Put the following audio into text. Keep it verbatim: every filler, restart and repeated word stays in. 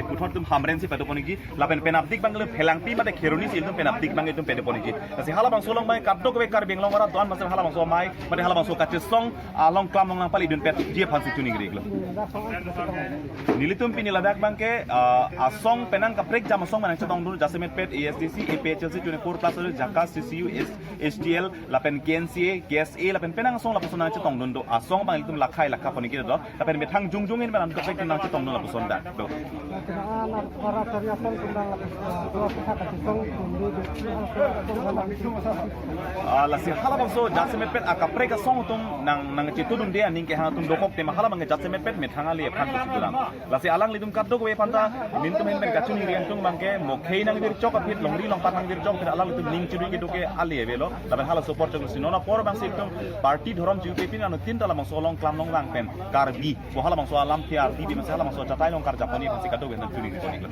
Puthot atum Hamren si pado ponji, lapen penapdik abang le Phelangpi mate Kheroni si atum penapdik abang atum pado ponji. Lasi halabangso along abang kadokave Karbi Anglong arat do-an masem halabangso amei mate halabangso kachesong along klam longnang pali dunpetji aphansi choningri iklo. Nelitum pini ladak abangke, ah, asong penang kaprek jam asong penang chetongdun jasemetpet A S D C, A P H L C twenty-four plus, Jakas, C C U, S-, H T L, lapen K N C A, K S A, lapen penang asong lapuson nangchetongdun do. Asong abang ilitum lakhai lakha ponji do. Lapen methang jongjong in penang kaprek nangchetongdun lapuson dak do. Ah, lasi halabangso jasemetpet akaprek asong atum nang, nangchetudunde aning kehang atum dokok tema halabangke jasemetpet methang ale aphan pusi tulang. Lasi alanglitum kadokave aphanta nelitum ahin pen kachoningri atum abangke mokhei nangvirchok aphi, longri longpat nangvirchok aphi alanglitum ning chirui kedo ke ale avelo. Lapen hala support chok si non apor abangsi itum party dhorom chiu kepin anuttin ta labangso along klam longvang pen Karbi, bo halabangso alamthe ardi di masi halabangso achatai along karjap ponji aphansi kadokave nangchoningri pon iklo.